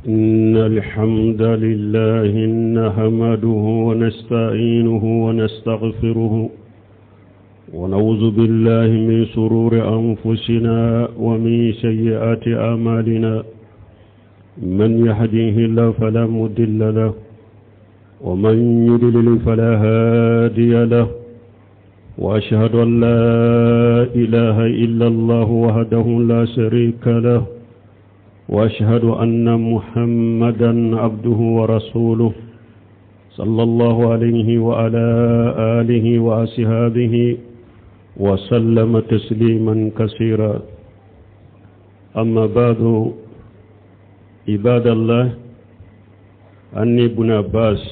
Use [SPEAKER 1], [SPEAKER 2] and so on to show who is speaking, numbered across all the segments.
[SPEAKER 1] إن الحمد لله نحمده ونستعينه ونستغفره ونعوذ بالله من شرور أنفسنا ومن سيئات أعمالنا من يهديه الله فلا مضل له ومن يضلل فلا هادي له وأشهد أن لا إله إلا الله وحده لا شريك له وأشهد أن محمدا عبده ورسوله صلى الله عليه وعلى آله وأصحابه وسلم تسليما كثيرا أما بعد عباد الله أني ابن عباس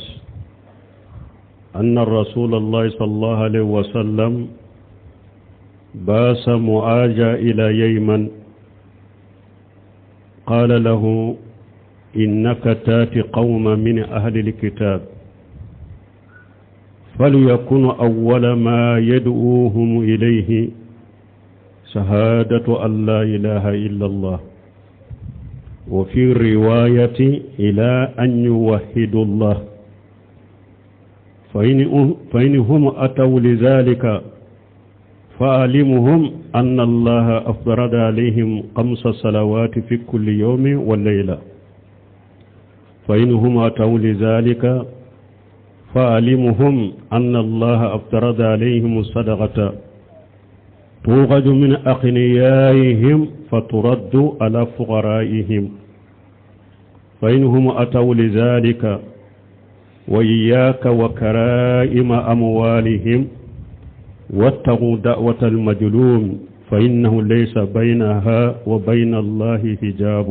[SPEAKER 1] أن الرسول الله صلى الله عليه وسلم باس معاذ إلى يمن قال له إنك تاتي قوم من أهل الكتاب فليكن أول ما يدعوهم إليه شهادة أن لا إله إلا الله وفي الرواية إلى أن يوحدوا الله فإن هم أتوا لذلك فأعلمهم أن الله أفرض عليهم خمس صلوات في كل يوم والليلة فإن هم أتوا لذلك فأعلمهم أن الله أفترض عليهم الصدقة توغد من أغنيائهم فترد على فقرائهم فإنهم أتوا لذلك وإياك وكرائم أموالهم واتقوا دعوة المجلوم فإنه ليس بينها وبين الله حجاب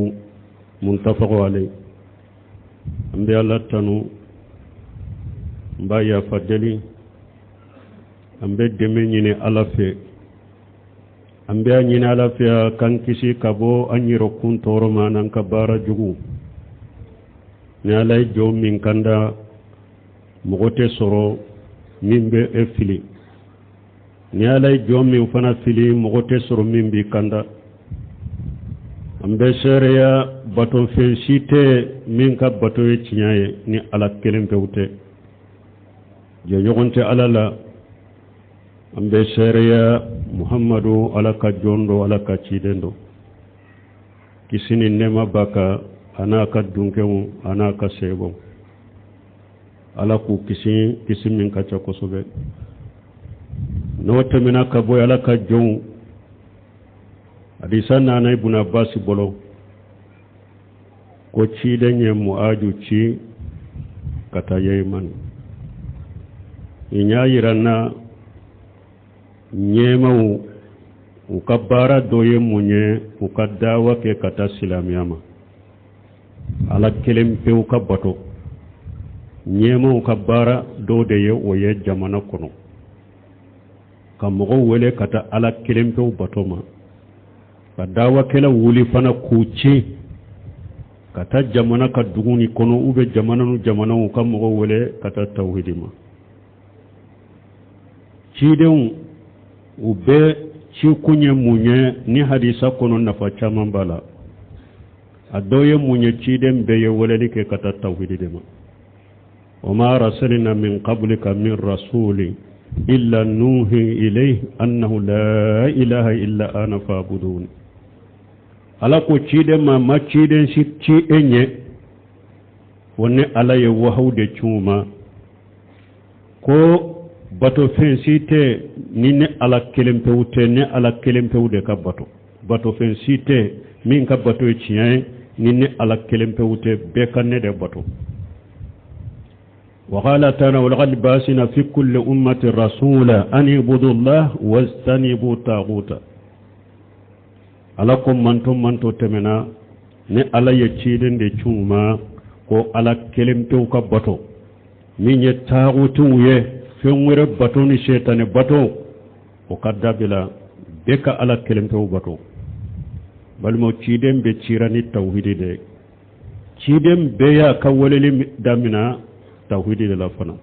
[SPEAKER 1] متفق عليه an bɛ ala tanu n b'a yafa deli an bɛ dɛmɛ ɲini ala fɛ an bɛ a ɲini ala fɛ a k'an kisi ka bɔ an yɛrɛkun tɔɔrɔ ma n'an ka baara jugu ni ala ye jɔn min kanda mɔgɔ tɛ sɔrɔ min bɛ e fili ni ala ye jɔn min fana fili mɔgɔ tɛ sɔrɔ min b'i kanda an bɛ seereya batofɛn si tɛ min ka bato ye tiɲɛ ye ni ala kelen pewu tɛ jɛɲɔgɔn tɛ ala la an bɛ seereya muhammadu ala ka jɔn don ala ka ciden don kisi ni nɛɛma b'a kan a n'a ka dunkew a n'a ka seebaw ala k'u kisi kisi min ka ca kosɛbɛ n'o tɛmɛna ka bɔ ala ka jɔnw hadisa nana ibn abbas bolo ko ciden ye mu'aju ci ka taa yemani nin y'a yira n na ɲɛmaw u ka baara dɔ ye mun ye u ka dawa kɛ ka taa silamɛya ma ala kelen pewu ka bato ɲɛmaw ka baara dɔ de ye o ye jamana kɔnɔ ka mɔgɔw wele ka taa ala kelen pewu bato ma ka dawakɛla wuli fana k'u ci ka taa jamana ka dugu ni kɔnɔ u bɛ jamana ni jamanaw ka mɔgɔw wele ka taa tawhidi ma cidenw u bɛɛ cikun ye mun ye ni hadisa kɔnɔ nafa caman b'a la a dɔ ye mun ye ciden bɛɛ ye weleli kɛ ka taa tawhidi de ma wa ma arsalna min qablika min rasuli illa nuhi ilayhi annahu la ilaha illa ana fa'budun ala ko ciden ma ma ciden si ci e ɲɛ fo ne ala ye wahaw de ci u ma ko batofɛn si tɛ ni ne ala kelen pewu tɛ ne ala kelen pewu de ka bato batofɛn si tɛ min ka bato ye tiɲɛ ye ni ne ala kelen pewu tɛ bɛɛ ka ne de bato وقال تعالى ولقد بعثنا في كل أمة رسولا أن اعبدوا الله واجتنبوا الطاغوت ala ko manto manto tɛmɛna ni ala ye ciden de ci u ma ko ala kelen pewu ka bato min ye taagutuw ye fɛn wɛrɛ bato ni setane bato o ka dabila bɛɛ ka ala kelen pewu bato balimaw ciden bɛɛ cira ni tawhidi de ye ciden bɛɛ y'a ka weleli damina tawhidi de la fana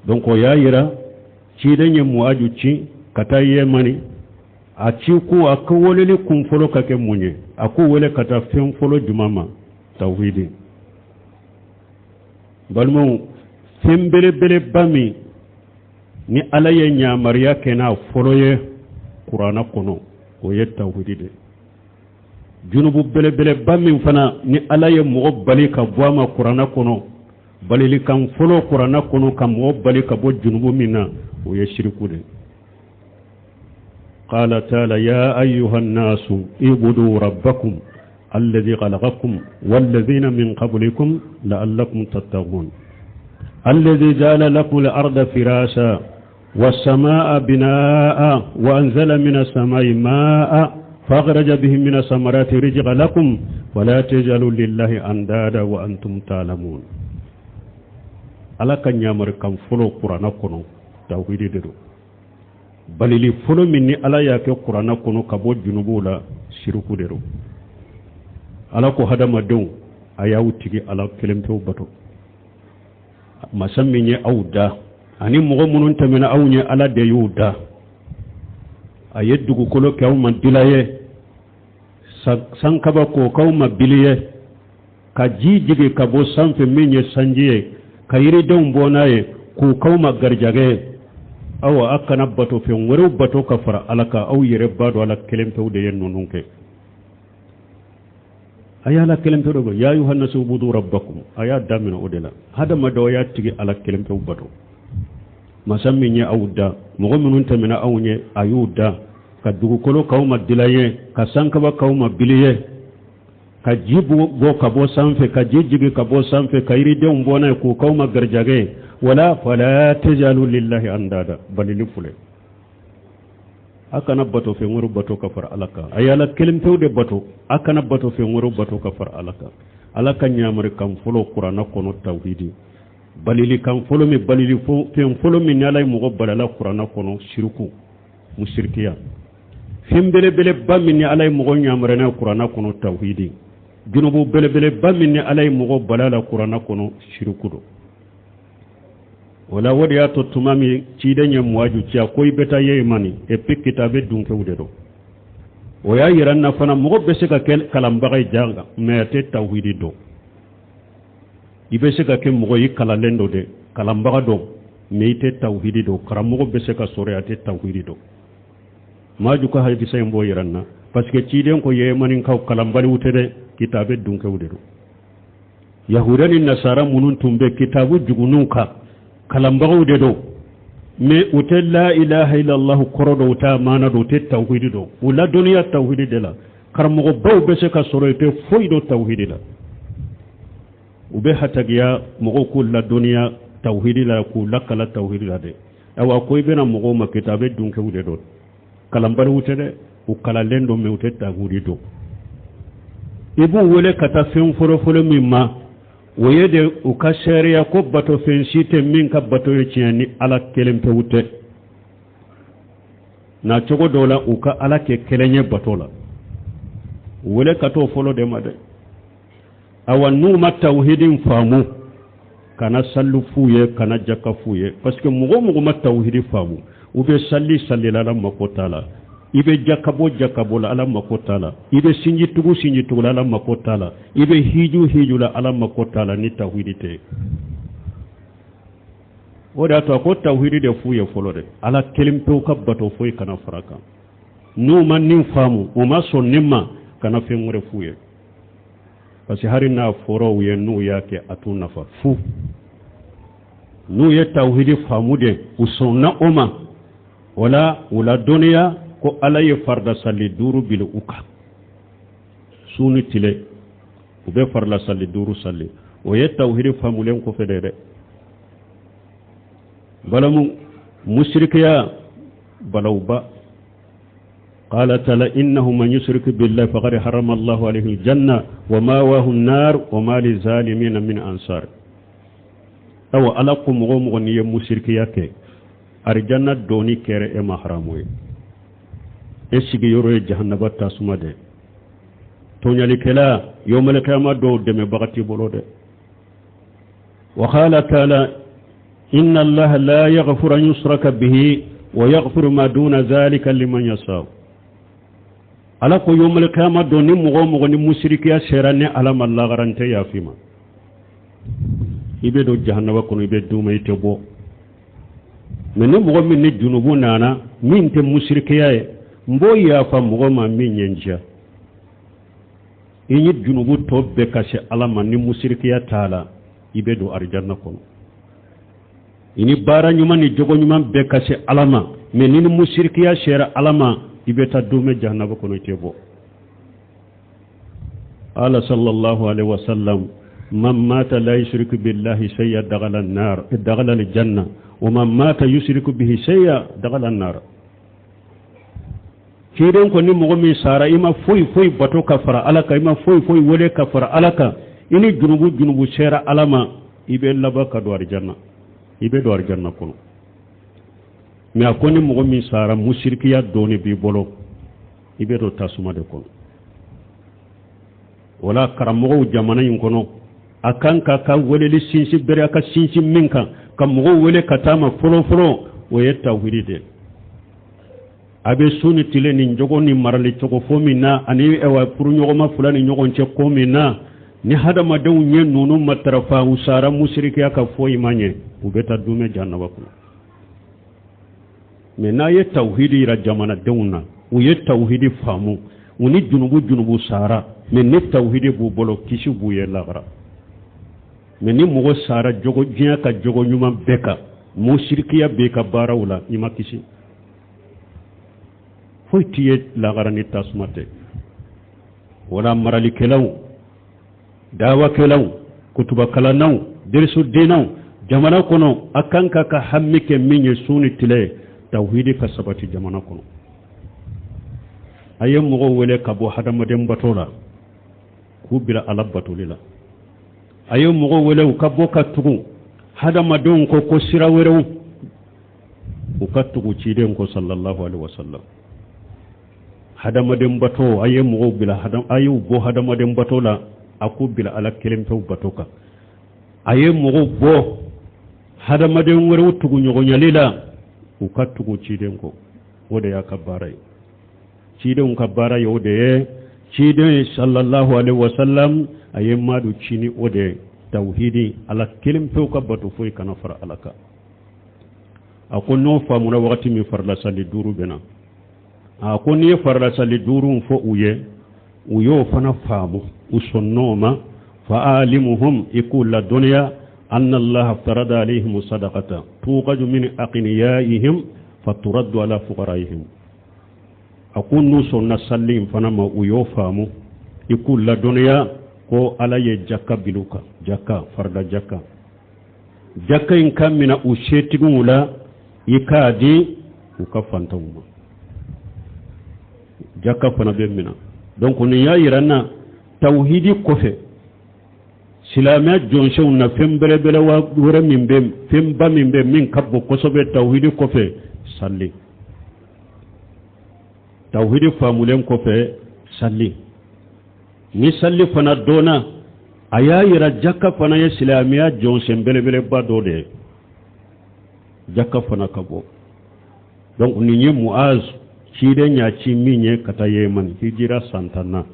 [SPEAKER 1] donc o y'a yira ciden ye muaju ci ka taa yemani a ci ko a ka weleli kun fɔlɔ ka kɛ mun ye a k'u wele ka taa fɛn fɔlɔ jumɛn ma Tawhidi, balimaw, fɛn belebeleba min ni Ala ye ɲamariya kɛ n'a fɔlɔ ye kuranna kɔnɔ, o ye tawhidi de. Junubu belebeleba min fana ni Ala ye mɔgɔ bali ka bɔ a ma kuranna kɔnɔ, balilikan fɔlɔ kuranna kɔnɔ ka mɔgɔ bali ka bɔ junubu min na, o ye siriku de. Qala taala ya ayuha nnasu ibudu rabbakum alladhi khalaqakum walladhina min qablikum la'allakum tattaqun alladhi ja'ala lakum al-arda firasha was-samaa'a binaa'a wa anzala minas samaa'i maa'a فأخرج به من الثمرات رزقا لكم فلا تجعلوا لله أندادا وأنتم تعلمون. Ala ka ɲamarikan fɔlɔ kuranna kɔnɔ, tawhidi de don. Balili fɔlɔ min ni Ala y'a kɛ kuranna kɔnɔ ka bɔ junubuw la, siriku de don. Ala ko hadamadenw, a y'aw tigi Ala kelen pewu bato, masa min ye aw da ani mɔgɔ minnu tɛmɛna aw ɲɛ, Ala de y'u da. A ye dugukolo kɛ aw ma dila ye, sankaba k'o k'aw ma bili ye, ka ji jigin ka bɔ sanfɛ min ye sanji ye, ka yiridenw bɔ n'a ye k'u k'aw ma garijɛgɛ ye. Awa, a kana bato fɛn wɛrɛw bato ka fara Ala kan, aw yɛrɛ b'a dɔn Ala kelen pewu de ye ninnu kɛ. A y'Ala kelen pewu de. Ya ayuha nasu ubudu rabbakum, a y'a daminɛ o de la. Hadamadenw, a y'a tigi Ala kelen pewu bato, masa min ye aw da, mɔgɔ minnu tɛmɛna aw ɲɛ, a y'u da, ka dugukolo k'aw ma dila ye, ka sankaba k'aw ma bili ye, ka ji bɔ ka bɔ sanfɛ, ka ji jigin ka bɔ sanfɛ, ka yiridenw bɔ n'a ye k'u k'aw ma garijɛgɛ ye. Wala fala tajalu lillahi andada, balili filɛ, a kana bato fɛn wɛrɛ bato ka fara Ala kan. A ye Ala kelen pewu de bato, a kana bato fɛn wɛrɛ bato ka fara Ala kan. Ala ka ɲamari kan fɔlɔ kuranna kɔnɔ, tawhidi. Balili kan fɔlɔ min, balili fɛn fɔlɔ min ni Ala ye mɔgɔ balala kuranna kɔnɔ, siriku, musirikiya. Fɛn belebeleba min ni Ala ye mɔgɔ ɲamari n'a kuranna kɔnɔ, tawhidi. Junubu belebeleba min ni Ala ye mɔgɔ balala kuranna kɔnɔ, siriku don. O la, o de y'a to tuma min ciden ye Muwaju ci, a ko i bɛ taa Yemani, et puis kitabe dunkew de don. O y'a yira n na fana, mɔgɔ bɛ se ka kɛ kalanbaga ye janga, mais a tɛ tawhidi dɔn. I bɛ se ka kɛ mɔgɔ i kalanlen don dɛ, kalanbaga dɔn, mais i tɛ tawhidi dɔn. Karamɔgɔ bɛ se ka sɔrɔ, a tɛ tawhidi dɔn. Maju ka hadisa in b'o yira n na, parce que ciden ko Yemanikaw kalanbaliw tɛ dɛ, kitabe dunkew de don. Yahuda ni nasara minnu tun bɛ kitabu juguninw kan, kalanbagaw de don, mais u tɛ la ilaha illallah kɔrɔ dɔn, u t'a maana dɔn, u tɛ tawhidi dɔn. U ladɔnniya tawhidi de la, karamɔgɔbaw bɛ se ka sɔrɔ, i tɛ foyi dɔn tawhidi la. U bɛ hatagiya mɔgɔw k'u ladɔnniya tawhidi la, k'u lakala tawhidi la dɛ. Awa, ko i bɛna mɔgɔw ma, kitabe dunkew de don, kalanbaliw tɛ dɛ. U kalanlen don, mais u tɛ tawhidi dɔn. I b'u wele ka taa fɛn fɔlɔfɔlɔ min ma, o ye de u ka seereya ko bato fɛn si tɛ min ka bato ye tiɲɛ ni Ala kelen pewu tɛ. Na cogo dɔw la, u ka Ala kɛ kelen ye bato la. U wele ka t'o fɔlɔ de ma dɛ. Awa, n'u ma tawhidi faamu, kana salli f'u ye, kana jaka f'u ye, parce que mɔgɔ mɔgɔ ma tawhidi faamu, u bɛ salli sallila, Ala mako t'a la. I bɛ jakabo jakabo la, Ala mako t'a la. I bɛ sinji tugu sinji tugu la, Ala mako t'a la. I bɛ hiju hiju la, Ala mako t'a la, ni tawhidi tɛ. O de y'a to a ko tawhidi de f'u ye fɔlɔ dɛ, Ala kelen pewu ka bato, foyi kana fara kan. N'u ma nin faamu, u ma sɔn nin ma, kana fɛn wɛrɛ f'u ye, parce que hali n'a fɔra u ye, n'u y'a kɛ, a t'u nafa fu. N'u ye tawhidi faamu de, u sɔnna o ma, o la u la dɔnniya ko Ala ye farida sali duuru bili u kan su ni tile, u bɛ farida sali duuru sali. O ye tawhidi faamulen kɔfɛ de dɛ. Balamu musirikiya balawba. قال تعالى إنه من يشرك بالله فقد حرم الله عليه الجنة وماواه النار وما للظالمين من أنصار. Awa, Ala ko mɔgɔ mɔgɔ n'i ye musirikiya kɛ, arijanna doni kɛra e ma haramu ye, e sigiyɔrɔ ye jahannaba tasuma dɛ. Tɔɲalikɛla, yawmalikiyama dɔw dɛmɛbaga t'i bolo dɛ. وقال تعالى إن الله لا يغفر أن يشرك به ويغفر ما دون ذلك لمن يشاء. Ala ko yomali kiyama don, ni mɔgɔ o mɔgɔ ni musirikiya sera ne Ala ma lagara, n tɛ yafa i ma, i bɛ don jahanaba kɔnɔ, i bɛ duumɛ, i tɛ bɔ. Mɛ ni mɔgɔ min ni junubu nana min tɛ musirikiya ye, n b'o yafa mɔgɔ ma min ye n diya. I ni junubu tɔ bɛɛ ka se Ala ma, ni musirikiya t'a la, i bɛ don arijanna kɔnɔ. I ni baara ɲuman ni jogo ɲuman bɛɛ ka se Ala ma, mɛ ni musirikiya sera Ala ma, i bɛ taa duumɛ jahanaba kɔnɔ, i tɛ bɔ. Ala sallallahu alaihi wasallam, man mata la yushriku billahi shay'a dakhala an-nar, dakhala al-janna, wa man mata yushriku bihi shay'a dakhala an-nar. Ciden ko ni mɔgɔ min sara, i ma foyi foyi bato ka fara Ala kan, i ma foyi foyi wele ka fara Ala kan, i ni junubu junubu sera Ala ma, i bɛ laban ka don arijanna, i bɛ don arijanna kɔnɔ. Mɛ a ko ni mɔgɔ min sara musirikiya dɔɔni b'i bolo, i bɛ don tasuma de kɔnɔ. Wala karamɔgɔw jamana in kɔnɔ, a kan ka ka weleli sinsin bere, a ka sinsin min kan ka mɔgɔw wele ka taa ma fɔlɔ fɔlɔ, o ye tawhidi de ye. A bɛ su ni tile ni jogo ni marali cogo fo min na, ani ɛwà furuɲɔgɔnma fila ni ɲɔgɔn cɛ ko min na, ni hadamadenw ye ninnu matarafa, u sara musirikiya ka foyi ma ɲɛ, u bɛ taa duumɛ jahanaba kɔnɔ. Mɛ n'a ye tawhidi yira jamanadenw na, u ye tawhidi faamu, u ni junubu junubu sara, mɛ ni tawhidi b'u bolo, kisi b'u ye lagara. Mɛ ni mɔgɔ sara jogo diɲɛ ka jogo ɲuman bɛɛ kan, musirikiya b'e ka baaraw la, i ma kisi, foyi t'i ye lagara ni tasuma tɛ. Wala maralikɛlaw, dawakɛlaw, kutubakalannaw, derisudennaw jamana kɔnɔ, a kan ka ka hami kɛ min ye su ni tile, tawhidi ka sabati jamana kɔnɔ. A ye mɔgɔw wele ka bɔ hadamaden bato la k'u bila Ala batoli la. A ye mɔgɔw wele u ka bɔ ka tugu hadamadenw kɔ ko sira wɛrɛw, u ka tugu ciden kɔ sallallahu alaihi wasallam. Hadamaden bato, a ye mɔgɔw bila, a y'u bɔ hadamaden bato la, a k'u bila Ala kelen pewu bato kan. A ye mɔgɔw bɔ hadamaden wɛrɛw tugu ɲɔgɔnyali la, u ka tugu ciden kɔ. O de y'a ka baara ye, cidenw ka baara ye o de ye. Ciden sallallahu alaihi wasallam, a ye madu ci ni o de ye, tawhidi, Ala kelen pewu ka bato, foyi kana fara Ala kan. A ko n'o faamuna wagati min, farila sali duuru bɛ na. A ko n'i ye farila sali duuru fɔ u ye, u y'o fana faamu, u sɔnn'o ma, fa alimuhum, i k'u ladɔnniya, anna allaha aftarada alayhim sadaqata tuqaju min aqniyaihim faturaddu ala fuqaraihim. A ko n'u sɔnna sali in fana ma, u y'o faamu, i k'u ladɔnniya ko Ala ye jaka bil'u kan, jaka, farida jaka. Jaka in ka mina u setigiw la, i k'a di u ka fantanw ma. Jaka fana bɛ mina. Donc nin y'a yira n na, tawhidi kɔfɛ, silamɛya jɔnsenw na, fɛn bɛrɛbɛrɛ wɛrɛ min bɛ, fɛnba min bɛ, min ka bon kosɛbɛ tawhidi kɔfɛ, sali. Tawhidi faamulen kɔfɛ, sali. Ni sali fana dɔnna, a y'a yira jaka fana ye silamɛya jɔnsen belebeleba dɔ de ye, jaka fana ka bɔ. Donc nin ye Muaz, ciden y'a ci min ye ka taa Yemen, hijira san 10 na.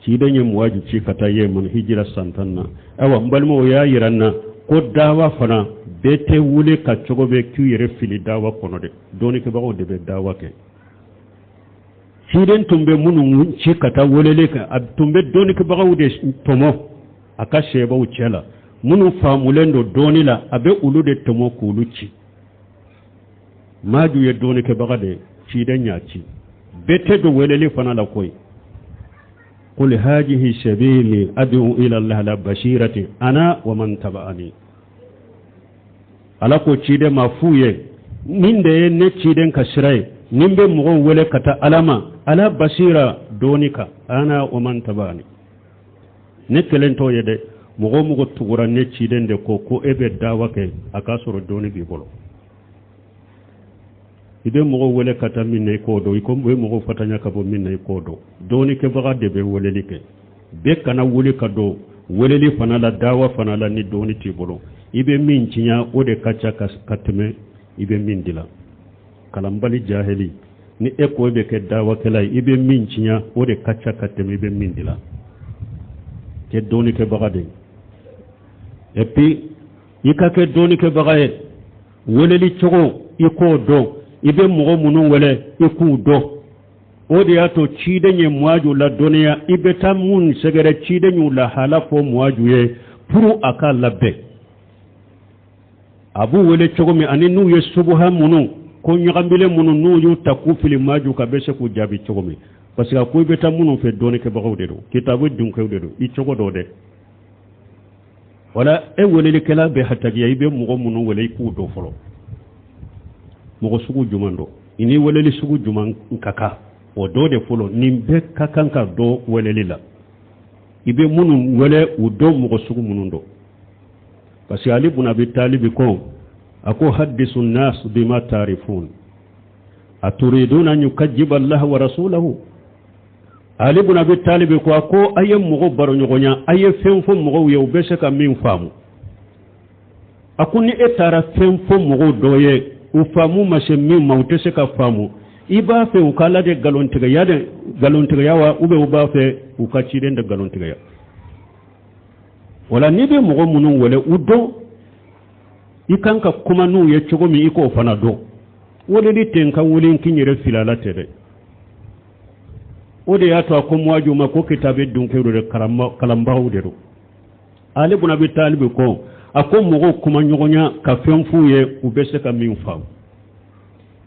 [SPEAKER 1] Ciden ye Muaz ci ka taa Yemen, hijira san 10 na. Ayiwa, n balimaw, y'a yira n na ko dawa fana bɛɛ tɛ wuli ka cogo bɛ k'u yɛrɛ fili dawa kɔnɔ dɛ. Dɔnnikɛbagaw de bɛ dawa kɛ. Ciden tun bɛ minnu ci ka taa weleli kɛ, a tun bɛ dɔnnikɛbagaw de tɔmɔ a ka sɛbaw cɛ la, minnu faamulen don dɔɔni la, a bɛ olu de tɔmɔ k'olu ci. Maju ye dɔnnikɛbaga de ye, ciden y'a ci. Bɛɛ tɛ don weleli fana la koyi. Qul hajihi sabili ad'u ila Allah ala basirati ana wa man taba'ani. Ala ko ciden ma f'u ye, nin de ye ne ciden ka sira ye, nin bɛ mɔgɔw wele ka taa Ala ma, ala basira, dɔɔni kan, ana wa man taba'ani. Ne kelen t'o ye dɛ, mɔgɔ o mɔgɔ tugura ne ciden de ko ko e bɛ dawa kɛ, a k'a sɔrɔ dɔɔni b'i bolo. I bɛ mɔgɔw wele ka taa min na, i k'o dɔn. I ko bɛ mɔgɔw fatanya ka bɔ min na, i k'o dɔn. Dɔɔnikɛbaga de bɛ weleli kɛ. Bɛɛ kana wuli ka don weleli fana la, dawa fana la, ni dɔɔni t'i bolo. I bɛ min tiɲɛ, o de ka ca ka tɛmɛ i bɛ min dilan. Kalanbali jahili. Ni e ko e bɛ kɛ dawakɛla ye, i bɛ min tiɲɛ, o de ka ca ka tɛmɛ i bɛ min dilan. Kɛ dɔnnikɛbaga de ye. Et puis i ka kɛ dɔnnikɛbaga ye, weleli cogo i k'o dɔn, i bɛ mɔgɔ minnu wele i k'u dɔn. O de y'a to ciden ye Muwaju ladɔnniya, i bɛ taa mun sɛgɛrɛ, ciden y'u lahala fɔ Muwaju ye pour a k'a labɛn. A b'u wele cogo min ani n'u ye subuha minnu ko ɲagamilen minnu n'u y'u ta k'u fili Muwaju kan, bɛ se k'u jaabi cogo min. Parce que a ko i bɛ taa minnu fɛ, dɔnnikɛbagaw de don, kitabu dunkew de don, i cogo dɔ dɛ. Wala e welelikɛla bɛ hatagiya, i bɛ mɔgɔ minnu wele i k'u dɔn fɔlɔ, mɔgɔ sugu jumɛn don, i ni weleli sugu jumɛn ka kan, o dɔ de fɔlɔ. Nin bɛɛ ka kan ka dɔn weleli la, i bɛ minnu wele u dɔn mɔgɔ sugu minnu don. Parce que Ali bun Abi Talibi ko, a ko hadisu nas bima tarifun aturiduna an yukajiba Allah wa rasulahu. Ali bun Abi Talibi ko, a ko a ye mɔgɔ baroɲɔgɔnya, a ye fɛn fɔ mɔgɔw ye u bɛ se ka min faamu. A ko ni e taara fɛn fɔ mɔgɔw dɔ ye, u faamu ma se min ma, u tɛ se ka faamu, i b'a fɛ u ka Ala de nkalontigiya de nkalontigiya wa, ou bien u b'a fɛ u ka ciden de nkalontigiya? Wala n'i bɛ mɔgɔ minnu wele, u dɔn, i kan ka kuma n'u ye cogo min, i k'o fana dɔn. Weleli tɛ n ka wele n k'i yɛrɛ fili ala tɛ dɛ. O de y'a to a ko Muwaju ma ko kitabu dunkew de kalanbagaw de don. Ali bun Abi Talibi ko, a ko mɔgɔw kuma ɲɔgɔnya ka fɛn f'u ye u bɛ se ka min faamu.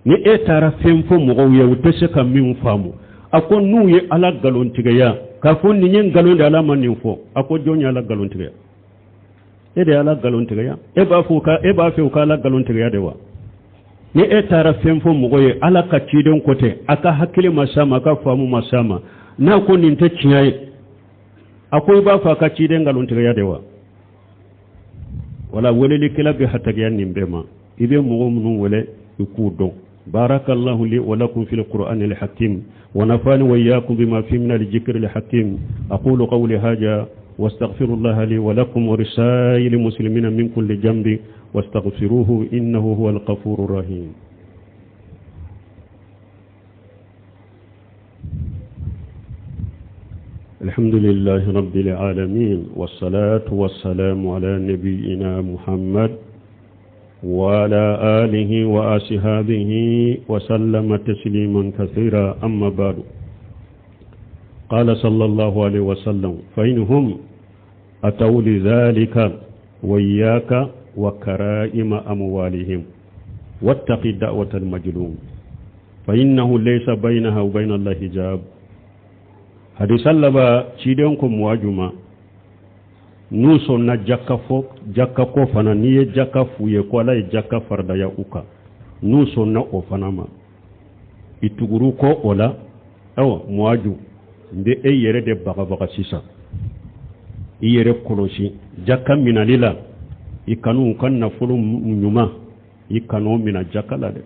[SPEAKER 1] Ni e taara fɛn fɔ mɔgɔw ye u tɛ se ka min faamu, a ko n'u ye Ala nkalontigiya k'a fɔ nin ye nkalon de, Ala ma nin fɔ, a ko jɔn ye Ala nkalontigiya? E de ye Ala nkalontigiya. E b'a fɔ ka e b'a fɛ u ka Ala nkalontigiya de wa? Ni e taara fɛn fɔ mɔgɔ ye, Ala ka ciden ko tɛ, a ka hakili ma s'a ma, a ka faamu ma s'a ma, n'a ko nin tɛ tiɲɛ ye, a ko i b'a fɔ a ka ciden nkalontigiya de wa? Wala welelikɛla bɛ hatagiya nin bɛɛ ma, i bɛ mɔgɔ minnu wele i k'u dɔn. Barakallahu li wa lakum fil qur'ani al hakim wa nafani wa iyyakum bima fi min al dhikri al hakim. Aqulu qawli hadha wastaghfirullaha li wa lakum wa lisa'il muslimina min kulli jambi wastaghfiruhu innahu huwal ghafurur rahim. الحمد لله رب العالمين، والصلاة والسلام على نبينا محمد وعلى آله وأصحابه وسلم تسليما كثيرا. أما بعد، قال صلى الله عليه وسلم: فإنهم أتوا لذلك وإياك وكرائم أموالهم واتق دعوة المجلوم فإنه ليس بينها وبين الله حجاب. Hadisa laban, ciden ko Muwaju ma, n'u sɔnna jaka fɔ, jaka ko fana, n'i ye jaka f'u ye ko Ala ye jaka faridaya u kan, n'u sɔnna o fana ma, i tuguru kɔ o la. Ayiwa Muwaju, n bɛ e yɛrɛ de bagabaga sisan, i yɛrɛ kɔlɔsi jaka minali la, i kan'u ka nafolo ɲuman, i kan'o mina jaka la dɛ.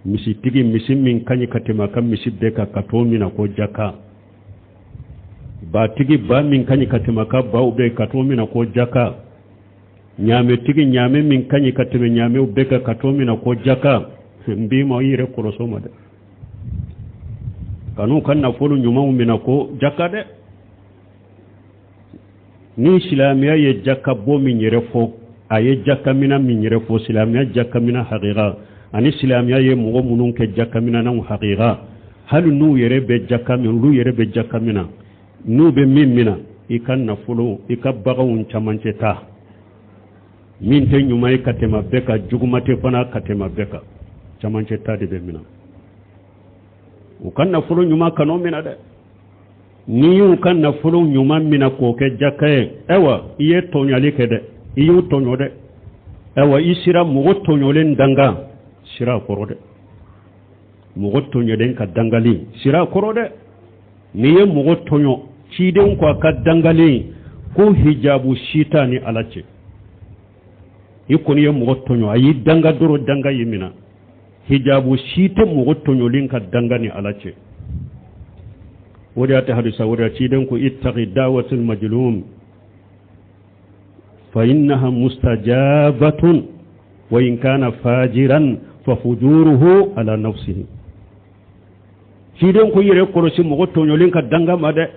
[SPEAKER 1] Misitigi, misi min ka ɲi ka tɛmɛ a ka misi bɛɛ kan, ka t'o mina ko jaka. Batigi, ba min ka ɲi ka tɛmɛ a ka baw bɛɛ, ka t'o mina ko jaka. Ɲaamɛtigi, ɲaamɛ min ka ɲi ka tɛmɛ ɲaamɛw bɛɛ kan, ka t'o mina ko jaka. N b'i ma, i yɛrɛ kɔlɔs'o ma dɛ, kan'u ka nafolo ɲumanw mina ko jaka dɛ. Ni silamɛya ye jaka bɔ min yɛrɛ fɔ, a ye jakamina min yɛrɛ fɔ, silamɛya jakamina hakika ani silamɛya ye mɔgɔ minnu kɛ jakaminanaw hakika, hali n'u yɛrɛ bɛ jaka min, olu yɛrɛ bɛ jaka mina, n'u bɛ min mina, i ka nafolo, i ka baganw camancɛ ta min tɛ ɲuman ye ka tɛmɛ bɛɛ kan, juguman tɛ fana ka tɛmɛ bɛɛ kan, camancɛ ta de bɛ mina. U ka nafolo ɲuman kan'o mina dɛ. N'i y'u ka nafolo ɲuman mina k'o kɛ jaka ye, ayiwa i ye tɔɲɔli kɛ dɛ, i y'u tɔɲɔ dɛ. Ayiwa i sera mɔgɔ tɔɲɔlen danga sira kɔrɔ dɛ, mɔgɔ tɔɲɔlen ka dangali sira kɔrɔ dɛ. N'i ye mɔgɔ tɔɲɔ, ciden ko a ka dangali ko hijabu si t'a ni Ala cɛ. I kɔni ye mɔgɔ tɔɲɔ, a y'i danga dɔrɔn, danga y'i minɛ, hijabu si tɛ mɔgɔ tɔɲɔlen ka danga ni Ala cɛ. O de y'a tɛ hadisa o de y'a ciden ko ittaqi da'watul majlum fa innaha mustajabatun wa in kana fajiran fa fujuruhu ala nafsihi. Ciden ko yɛrɛ kɔlɔsi mɔgɔ tɔɲɔlen ka danga ma dɛ.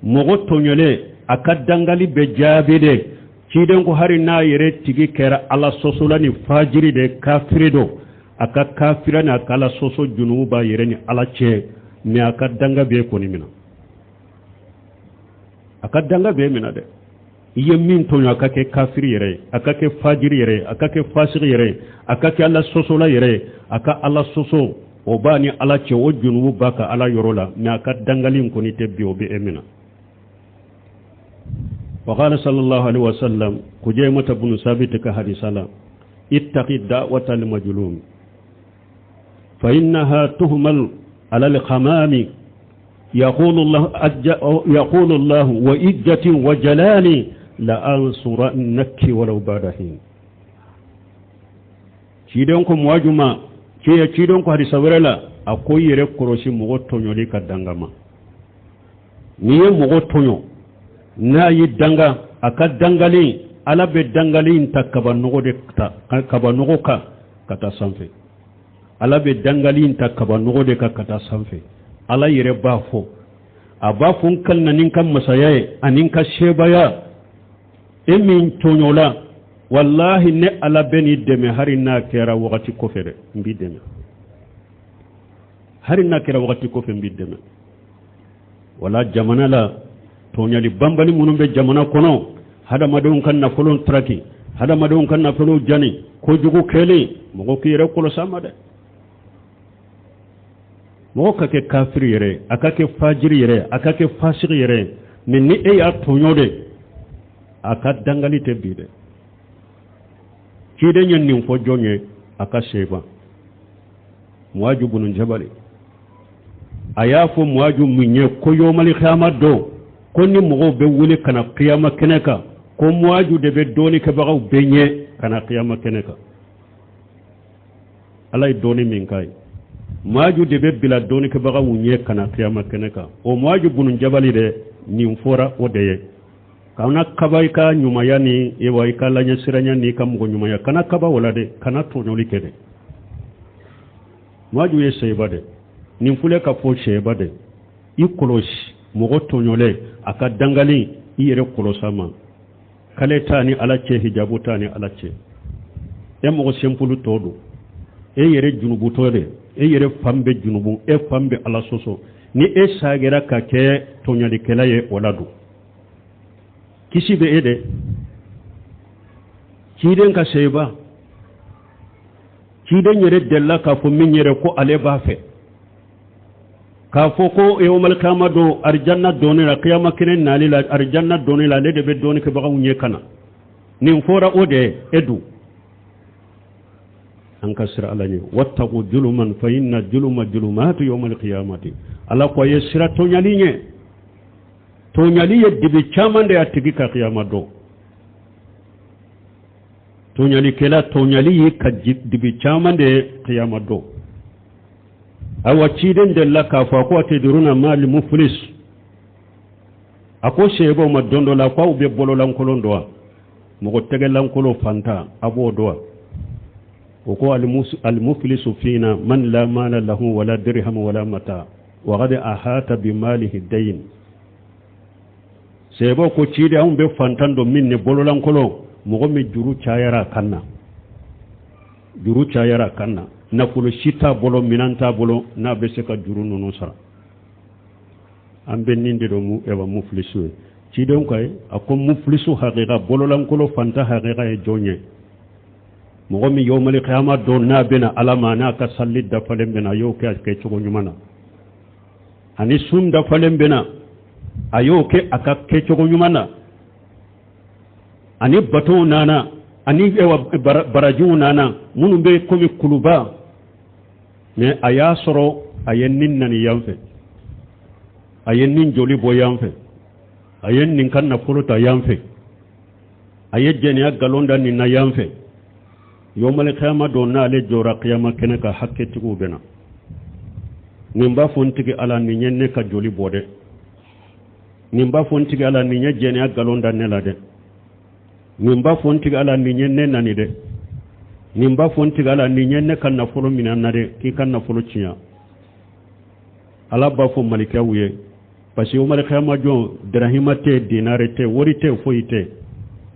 [SPEAKER 1] Mɔgɔ tɔɲɔlen a ka dangali bɛ jaabi de. Ciden ko hari n'a yɛrɛ tigi kɛra Ala sɔsɔla ni fajiri de, kafiri don, a ka kafira ni a ka Ala sɔsɔ junubu b'a yɛrɛ ni Ala cɛ, mais a ka danga b'e kɔni minɛ. A ka danga b'e minɛ dɛ. I ye min tɔɲɔ, a ka kɛ kafiri yɛrɛ ye, a ka kɛ fajiri yɛrɛ ye, a ka kɛ fasigi yɛrɛ ye, a ka kɛ Ala sɔsɔla yɛrɛ ye, a ka Ala sɔsɔ o b'a ni Ala cɛ, o junubu b'a ka Ala yɔrɔ la, mais a ka dangali in kɔni tɛ bi, o bɛ e minɛ. Wa qala sallallahu alaihi wasallam, Kujaymata bunu Sabit ka hadisa la, ittaqi da'wata al-majlum fa innaha tuhmal ala al-khamami يقول الله أج... يقول الله وإجة وجلالي لأنصرنك ولو بعد حين. Ciden ko muwaju ma, ciden ko hadisa wɛrɛ la, a ko i yɛrɛ kɔlɔsi mɔgɔ tɔɲɔli ka danga ma. N'i ye mɔgɔ tɔɲɔ n'a y'i danga, a ka dangalen, Ala bɛ dangalen ta kabanɔgɔ de ta kabanɔgɔ kan ka taa sanfɛ. Ala bɛ dangali in ta kabanɔgɔ de kan ka taa sanfɛ. Ala yɛrɛ b'a fɔ, a b'a fɔ n kalina ni n ka masaya ye ani n ka sebaya, e min tɔɲɔla, walahi ne Ala bɛ n'i dɛmɛ hali n'a kɛra wagati kɔfɛ dɛ, n b'i dɛmɛ hali n'a kɛra wagati kɔfɛ, n b'i dɛmɛ. Wala jamana la tɔɲɔli banbali minnu bɛ jamana kɔnɔ, hadamadenw ka nafolo taraki, hadamadenw ka nafolo jani, kojugu kɛlen, mɔgɔ k'i yɛrɛ kɔlɔsi a ma dɛ. Mɔgɔ ka kɛ kafiri yɛrɛ, a ka kɛ fajiri yɛrɛ, a ka kɛ fasigi yɛrɛ, mais ni e y'a tɔɲɔ de, a ka dangali tɛ bi dɛ. Ciden ye nin fɔ jɔn ye? A ka seba Muwaju bunu Jabali. A y'a fɔ Muwaju min ye ko yomali kiyama don, ko ni mɔgɔw bɛ wele ka na kiyama kɛnɛ kan, ko Muwaju de bɛ dɔɔni kɛbagaw bɛɛ ɲɛ ka na kiyama kɛnɛ kan. Ala ye dɔɔni min k'a ye, Muwaju de bɛ bila dɔɔni kɛbagaw ɲɛ ka na kiyama kɛnɛ kan. O Muwaju bunu Jabali dɛ, nin fɔra o de ye. Kana kaba i ka ɲumanya ni ewa i ka laɲɛsiranya ni i ka mɔgɔ ɲumanya, kana kaba o la dɛ, kana tɔɲɔli kɛ dɛ. Muwaju ye seba dɛ, nin filɛ ka fɔ seba dɛ. I kɔlɔsi mɔgɔ tɔɲɔlen a ka dangali, i yɛrɛ kɔlɔsi a ma. Kale t'a ni Ala cɛ, hijabu t'a ni Ala cɛ. E mɔgɔ sɛnpulu tɔ don, e yɛrɛ junubutɔ de, e yɛrɛ fan bɛ junubu, e fan bɛ Ala sɔsɔ. Ni e sagera ka kɛ tɔɲɔlikɛla ye, o la don kisi bɛ e de. Ciden ka seba, ciden yɛrɛ delila k'a fɔ min yɛrɛ ko ale b'a fɛ k'a fɔ ko yawmal kiyama don, arijanna donni la, kiyama kɛnɛ nali la, arijanna donni la, ale de bɛ dɔɔni kɛbagaw ɲɛ ka na. Nin fɔra o de ye. E dun, an ka sira Ala ɲɛ. Wattaqu juluman fa inna juluma julumatu yawmal qiyamati. Ala ko a ye sira tɔɲali ɲɛ. Tɔɲali ye dibi caman de y'a tigi ka kiyama don. Tɔɲalikɛla, tɔɲali ye ka dibi caman de ye kiyama don. Ayiwa, ciden delila k'a fɔ, a ko ataduruna mal muflis. A ko seebaw ma don dɔ la, ko aw bɛ bololankolon dɔn wa? Mɔgɔ tɛgɛlankolon fantan, a b'o dɔn wa? O ko almuflisu fina man la mala lahu wala dirham wala mata wa qad ahata bi malihi dayn. Seebaw ko ciden, anw bɛ fantan dɔn min ni bololankolon, mɔgɔ min juru cayara a kan na, juru cayara a kan na, nafolo si t'a bolo, minɛn t'a bolo n'a bɛ se ka juru ninnu sara. An bɛ nin de dɔn mu ɛwa mufilisu ye. Cidenw ka ye, a ko mufilisu hakika, bololankolon fantan hakika ye jɔn ye? Mɔgɔ min yawmali kiyama don n'a bɛna Ala ma, n'a ka sali dafalen bɛna, a y'o kɛ a kɛcogo ɲuman na, ani sun dafalen bɛna, a y'o kɛ a ka kɛcogo ɲuman na, ani batow nana, ani barajiw nana minnu bɛ komi kuluba, mais a y'a sɔrɔ a ye nin nani yan fɛ, a ye nin joli bɔ yan fɛ, a ye nin ka nafolo ta yan fɛ, a ye jɛnɛya nkalon da nin na yan fɛ. Yawmali kiyama don n'ale jɔra kiyama kɛnɛ kan, hakɛtigiw bɛ na, nin b'a fɔ n tigi Ala, nin ye ne ka joli bɔ dɛ. Nin b'a fɔ n tigi Ala, nin ye jɛnɛya nkalon da ne la dɛ. Nin b'a fɔ n tigi Ala, nin ye ne nani dɛ. Nin b'a fɔ n tigi Ala, nin ye ne ka nafolo minɛ na dɛ, k'i ka nafolo tiɲɛ. Ala b'a fɔ malikɛw ye, parce que yawumalikiyama jɔn, dirahima tɛ, dinari tɛ, wari tɛ, foyi tɛ.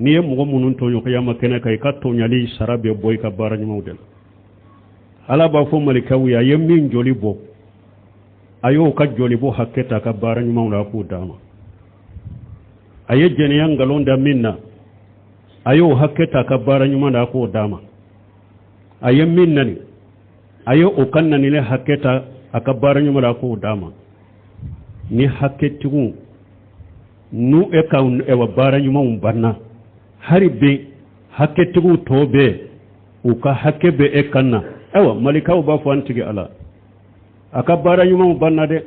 [SPEAKER 1] N'i ye mɔgɔ minnu tɔɲɔ kiyama kɛnɛ kan, i ka tɔɲali sara bɛ bɔ i ka baara ɲumanw de la. Ala b'a fɔ malikɛw ye, a ye min joli bɔ, a y'o ka joli bɔ hakɛ ta a ka baara ɲumanw la, a k'o d'a ma. A ye jɛnɛya nkalon da min na, a y'o hakɛ ta a ka baara ɲuman na, a k'o d'a ma. A ye min nani, a ye o ka nanili hakɛ ta a ka baara ɲuman la, a k'o d'a ma. Ni hakɛtigiw n'u e ka ɛwa baara ɲumanw banna, hari bi hakɛtigiw tɔ bɛɛ u ka hakɛ bɛ e kan na. Ayiwa, malikaw b'a fɔ, an tigi Ala, a ka baara ɲumanw banna dɛ,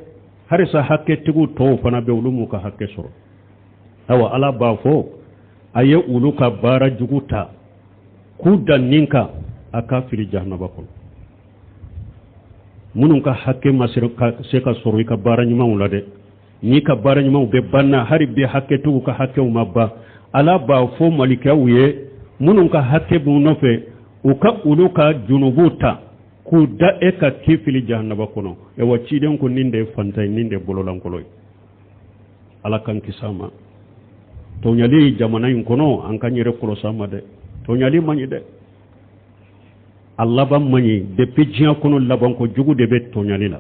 [SPEAKER 1] halisa hakɛtigiw tɔw fana bɛ, olu m'u ka hakɛ sɔrɔ. Ayiwa, Ala b'a fɔ, a ye olu ka baara jugu ta k'u da nin kan, a ka fili jahanaba kɔnɔ. Minnu ka hakɛ ma se ka sɔrɔ i ka baara ɲumanw la dɛ, n'i ka baara ɲumanw bɛɛ banna, hali bi hakɛtigiw ka hakɛw ma ban, Ala b'a fɔ malikaw ye, minnu ka hakɛ b'u nɔfɛ, u ka olu ka junubu ta k'u da e kan k'i fili jahanaba kɔnɔ. Ayiwa, ciden ko nin de ye fantan ye, nin de ye bololankolon ye. Ala k'an kisi a ma. Tɔɲali jamana in kɔnɔ, an k'an yɛrɛ kɔlɔsi a ma dɛ. Tɔɲali man ɲi dɛ, a laban man ɲi. Depuis diɲɛ kɔnɔ, labanko jugu de bɛ tɔɲali la.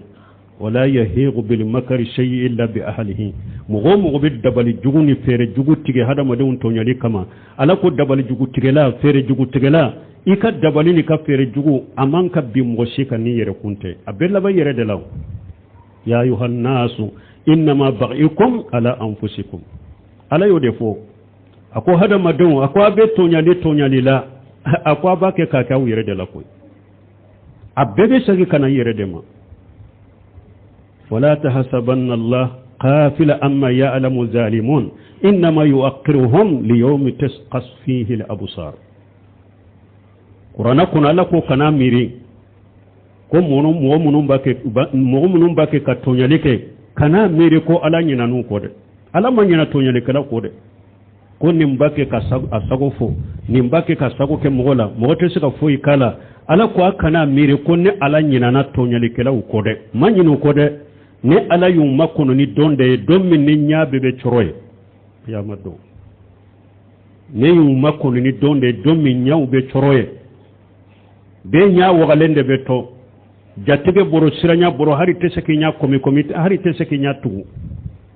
[SPEAKER 1] Wala yahiqu bil makari shay'i illa bi ahlihi. Mɔgɔ o mɔgɔ bɛ dabali jugu ni fɛɛrɛ jugu tigɛ hadamadenw tɔɲali kama, Ala ko dabali jugu tigɛla, fɛɛrɛ jugu tigɛla, i ka dabali n'i ka fɛɛrɛ jugu, a man ka bin mɔgɔ si kan n'i yɛrɛ kun tɛ. A bɛ laban yɛrɛ de la. Ya ayuhan nasu innama baghikum ala anfusikum. Ala y'o de fɔ, a ko hadamadenw, a ko a bɛ tɔɲali tɔɲali la, a ko a b'a kɛ k'a kɛ aw yɛrɛ de la koyi. A bɛɛ bɛ segin ka na i yɛrɛ de ma. Wala tahasabanna Allah ghafila amma ya'lamu zalimun innama yu'akhiruhum liyawmi tasqas fihi al-absar. Kuranɛ kɔnɔ, Ala ko kana miiri ko mɔgɔ minnu b'a kɛ ka tɔɲali kɛ, kana miiri ko Ala ɲinan'u kɔ dɛ. Ala ma ɲina tɔɲalikɛla kɔ dɛ. Ko nin b'a kɛ ka a sago fɔ, nin b'a kɛ ka sago kɛ mɔgɔ la, mɔgɔ tɛ se ka foyi k'a la. Ala ko a kana miiri ko ne Ala ɲinana tɔɲalikɛlaw kɔ dɛ. Ma ɲin'u kɔ dɛ. Ne Ala y'u makɔnɔ ni don de ye, don min ni ɲa bɛɛ bɛ cɔrɔ ye, kiyama don. Ne y'u makɔnɔ ni don de ye, don min ɲaw bɛ cɔrɔ ye, bɛɛ ɲa wagalen de bɛ to, jatigɛ bɔrɔ, siranya bɔrɔ, hari tɛ se k'i ɲa kɔmi kɔmi, hari tɛ se k'i ɲa tugu.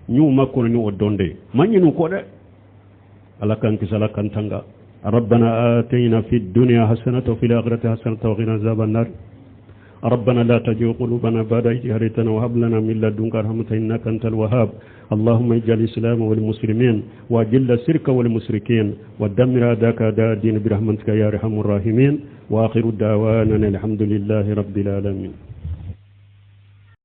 [SPEAKER 1] N y'u makɔnɔ ni o don de ye, ma ɲin'u kɔ dɛ. Ala k'an kisi, Ala k'an tanga. ربنا آتنا في الدنيا حسنة وفي الآخرة حسنة وقنا عذاب النار. ربنا لا تزغ قلوبنا بعد إذ هديتنا وهب لنا من لدنك رحمة إنك أنت الوهاب. اللهم اجعل الإسلام والمسلمين وأذل الشرك والمشركين ودمر أعداءك أعداء الدين برحمتك يا أرحم الراحمين. وآخر دعوانا الحمد لله رب العالمين.